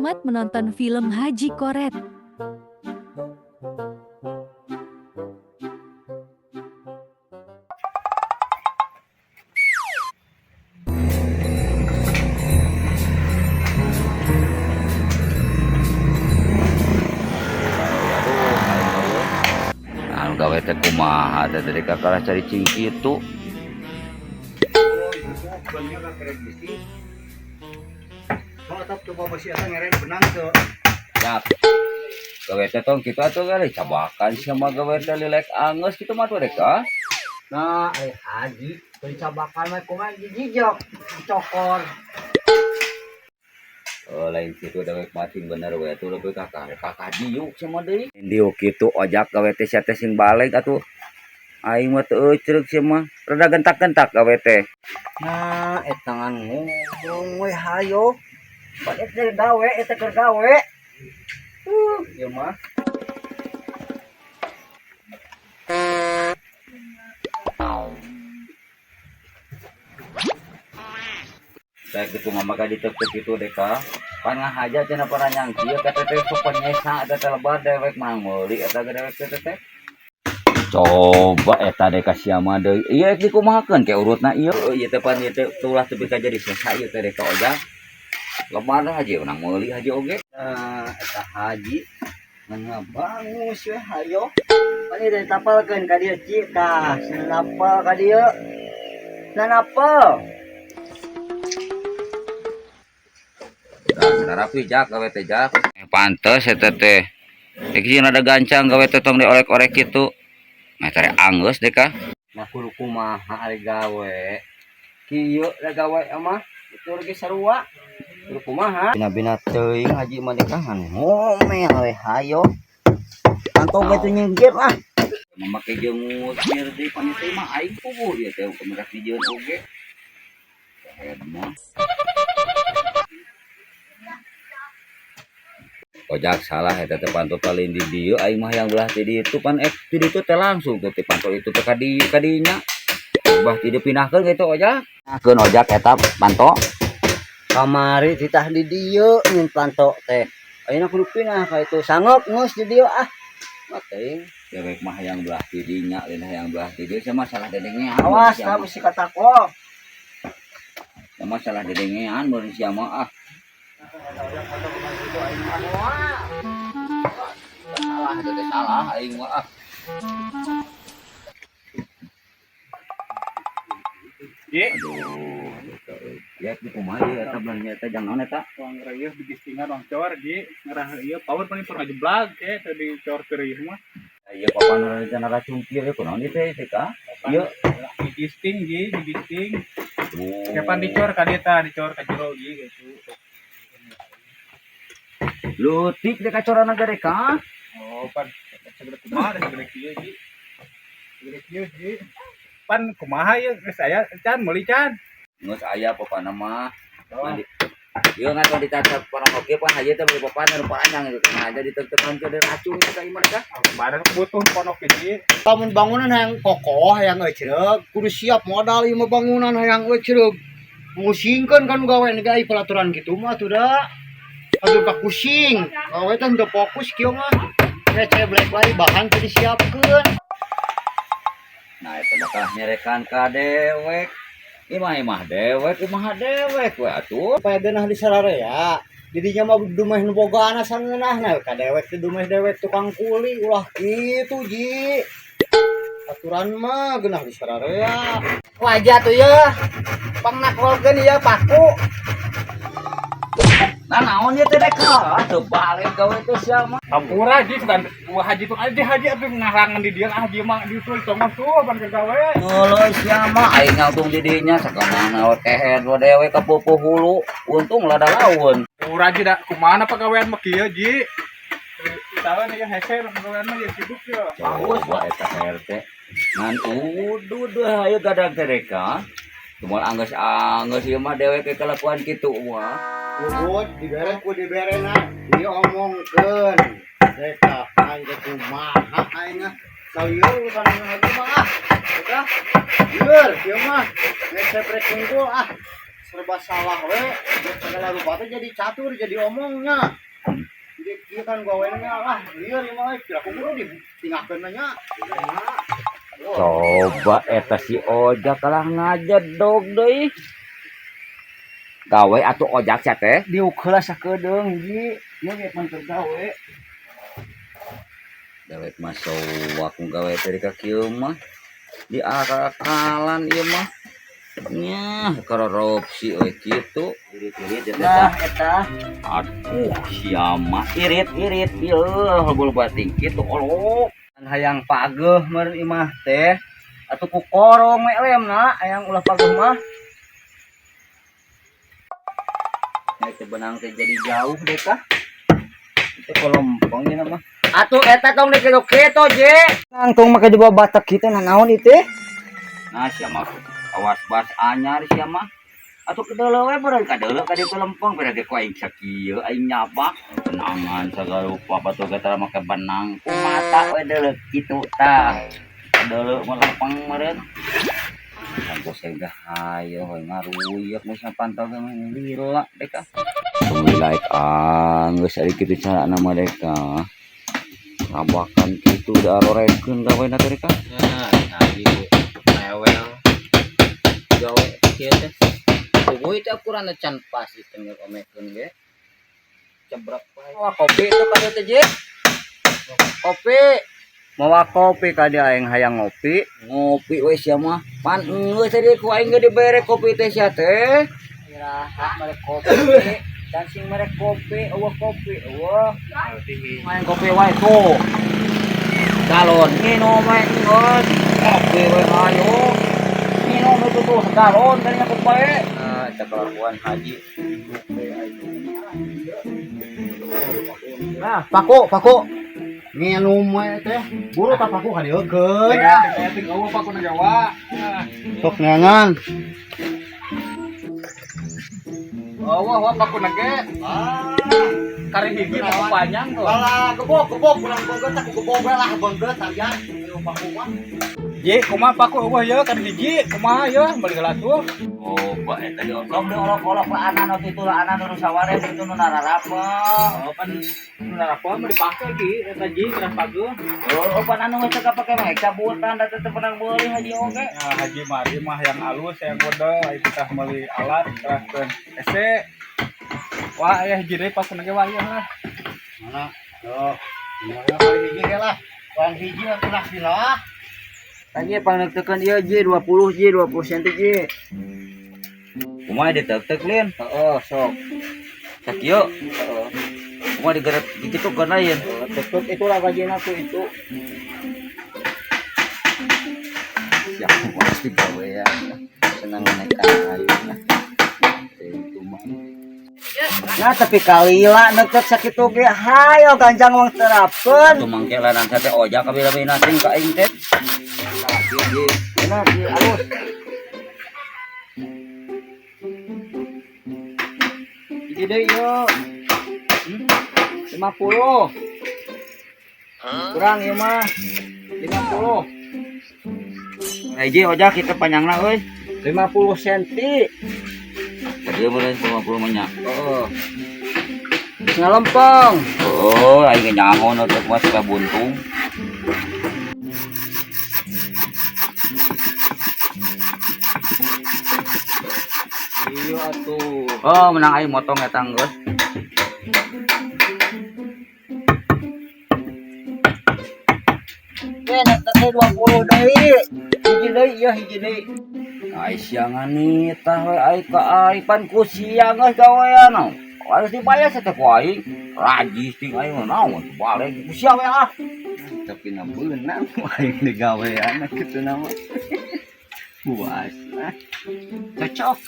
Selamat menonton film Haji Koret. Anu gawe teh kumaha teh tadi kakalah cari cingki itu. Coba besi asa ngeren benang tuh. Ya. Gawe teh tong kitu atuh kali cabakan sia mah gawe teh lilek angeus kitu mah tuh dek ah. Nah, haji, beli cabakan mah kumaha jijok, dicokor. Oh, lain kitu dewek mating bener we atuh leuwih kakak kakak diuk sia mah deui. Diuk kitu ojak gawe teh sia teh sing baleg atuh. Aing mah teu euceuk sia mah. Rada gentak-gentak gawe teh. Nah, eta ngan ngomong we hayo. Pan eta gawe, eta keur gawe. Ieu mah. Rek di kumaha maka diteukeut kitu dek ah. Pan ngahaja cenah paranyang kieu ka teh sok penyesa eta teh lebar dewek mah meuli eta ge dewek teh teh. Coba eta dek ka sia mah deui. Ieu rek dikumahakeun ke urutna ieu. Ieu teh pan ieu teh tulah tepi ka jadi sesa ieu teh dek ka ojak. Lebar haji urang meuli haji oge. Nah, eta haji ngan ngabangus we hayo. Pan ieu ditapalkeun ka dieu ci tah, sanapal ka dieu. Sanapal. Nah, rapi jak gawe teh jak. Pantes eta teh. Rek sieun ada gancang gawe teh tong diorek-orek kitu. Nah, tare anggeus deh kah. Nah, kudu kumaha ari gawe. Kieu da gawe mah itu ge sarua. Kudu kumaha? Bina-bina teuing haji mah dek ngan ngomel we hayo. Kantong ge teu nyengkir ah. Mamake jeung ngusir deui pan teh mah aing puguh ieu teh kumaha dijieun oge. Head mah. Ojak salah eta teh panto palin di dieu aing mah yang belah ti ditu pan ti ditu teh langsung teh ti panto itu teh ka dieu ka dinya. Bah ti dieu pindahkeun kitu ojak. Keun ojak eta panto. Kamari titah di dieu nyin panto teh. Ayeuna kudu pindah ka itu sangeup geus di dieu ah. Mah teuing. Dewek mah yang belah ti dinya lain hayang belah ti dieu sia mah salah dedengean. Awas ka bisi katakol. Sia mah salah dedengean mun sia mah ah. Salah eta teh salah aing mah ah. Ji, Aduh, eta euy. Ya di kumaha ieu eta belah eta jang naon eta? Uang reueuh digistingan uang cor, Ji. Ngerah ieu power paling pernah jeblag ke tadi cor ke reueuh mah. Ieu papan rencana racungkir ieu kunaon ieu teh teh ka? Ieu Digisting, Ji, digisting. Tuh. Kapan dicor ka dieu tah, dicor ka jero Ji gitu. Leutik deh kacorana gede ka? Oh, pan segede kumaha da segede kieu, Ji. Segede kieu, Ji. Pan kumaha ieu geus aya can meuli can. Geus aya papana mah. Oh. Mandi. Ieu ngan tong ditatap parang oge pan haji teh meuli papan anu panjang itu kan aja ditetepan ke racun eta ieu mah ka. Kemarin butuh ponok Ji. Lamun bangunan hayang kokoh hayang ecreug kudu siap modal ieu mah bangunan hayang ecreug. Musingkeun kan gawe ge ai peraturan kitu mah atuh da. Aduh ka pusing. Gawe teh henteu fokus kieu mah. Receh black wae bahan teu disiapkeun. Nah, eta bakal nyerekan ka dewek. Imah imah dewek, imah dewek we atuh. Supaya geunah di sararea. Jadinya mah dumeh nu bogaana sangeunahna ka dewek teh dumeh dewek tukang kuli ulah kitu Ji. Aturan mah geunah di sararea. Wajah tuh ya. Pangnakolkeun ieu paku. Nah, naon ieu teh dek ka? Teu balik gawe teh sia mah. Ampura Ji, sugan wah haji tuh aja haji atuh ngarangan di dieu ah dia mah di tuh tongos tuh pan ke gawe. Ngeuleuh sia mah aing ngangtung di dinya sakamana kehed we dewek ka pupuh hulu. Untung lada laun. Ampura Ji da kumaha pagawean mah kieu Ji. Tahu nih hese pagawean mah ya sibuk ya. Coba eta RT. Ngan udud we hayu gadag teh dek ka. Kumaha anggeus-anggeus ieu mah dewek ke kelakuan kitu mah. Ubud dibere ku diberena diomongkeun. Dek aing teh kumaha aing ah. Salieur urusan haji mah ah. Udah. Lieur kieu mah. Geus seprek unggul ah. Serba salah we. Segala rupa teh jadi catur, jadi omongnya. Jadi kieu kan gaweannya lah, lieur ieu mah kira kudu ditingahkeun nya. Coba eta si Ojak kalah ngajedog deui. Gawe atuh Ojak sia teh. Diuk heula sakedeung Ji. Ieu ge pan keur gawe. Dewek mah sowak gawe teh ka kieu mah. Di akal-akalan ieu mah. Nya korupsi euy kitu. Irit-irit ya teh. Nah, eta. Aduh, sia mah irit-irit ieu heubeul bating kitu olok. Hayang pageuh meureun imah teh. Atuh ku korong we lemna hayang ulah pageuh mah. Nah, itu benang teh jadi jauh deh kah? Itu kolompong ieu mah. Atuh eta tong dikitu-kitu, Je. Nangtung make dibawa batek kitu nah naon ieu teh? Nah, sia mah awas bas anyar sia mah. Atuh kedeuleu we beureun kadeuleu ka ditu lempeng beureun ge ku aing sakieu aing nyabak. Benangan sagala rupa batu ge tara make benang ku mata we deuleu kitu tah. Kadeuleu mah lempeng meureun. Sampo sega hayo we ngaruyeuk geus pantau ge mah lila deh kah. Tunggu like geus ari kitu carana mah deh kah. Rabakan kitu da arorekeun gawe na teh kah. Nah, tadi mewel gawe kieu teh. Tunggu itu ukuran can pas itu ngekomekeun ge. Cebrek wae. Wah, kopi itu ka dieu teh, Je. Kopi. Mawa kopi ka dieu aing hayang ngopi. Ngopi we sia mah. Pan geus tadi ku aing ge dibere kopi teh sia teh. Iraha mere kopi. Dan sing mere kopi, eueuh kopi, eueuh. Main kopi wae tuh. Galon minum we geus. Kopi we hayo. Minum itu tuh segalon kalinya ku bae. Nah, eta kelakuan haji. Nah, paku, paku. Nginum we teh. Buru ka paku kadiekeun. Teh teh eueuh paku na Jawa. Sok neangan. Eueuh wah paku na ge. Ah, Kari hiji paku panjang tuh. Alah, gebok, gebok, kurang beungeut aku gebok we lah beungeut tarian. Ayo paku mah. Ji, kumaha paku eueuh ye kari hiji, kumaha ye balik heula tuh. Oh, pak eta diolok diolok-olok lah anak nu kitu lah anak nu saware itu nu nararapa. Oh, pan nu narapa mah dipake ki eta Ji keras paguh. Oh, pan anu geus teu kapake mah cabutan da teu menang meuli haji oge. Nah, Haji Mari mah yang alus, yang model, ayo kita meuli alat keraskeun hese. Wah, aya hiji deui paku ge wah ieu lah. Mana? Tuh. Ini kali hiji ge lah. Kurang hiji atuh lah sila. Tanya pangneuktekeun ieu Ji 20 Ji 20 cm Ji. Kumaha diteuk-teuk lin? Heeh, sok. Sakieu. Heeh. Kumaha digeret kitu keun lain. Tek itulah gajina tuh itu. Ya pasti gawean. Senang menekan aing lah. Itu mah. Nah, tapi kalila neukeuk sakitu ge hayo ganjang wong terapkeun. Atuh mangke lanan teh ojak kabila-bila sing ka aing teh. Nah, Ji, Ji. Benar, Ji, alus. Hiji deui ieu. 50. Kurang ieu mah. 50. Hiji ojak kita panjangna euy. 50 cm. Dia meureun 50 mah nya. Heeh. Ngalempeng. Oh, aing ge nyaho nu teh mah suka buntung. Iya atuh. Oh, menang aing motong eta geus. Eh, teh 20 deui. Hiji deui ieu hiji deui. Ai siangan nitah we ai ka ai pan ku siang geus gawean. Harus dibayar teh ku aing. Rajis ting aing mah naon balik ku sia we ah. Tapi na beunang aing digawean kitu na mah. Puas lah. Cocok.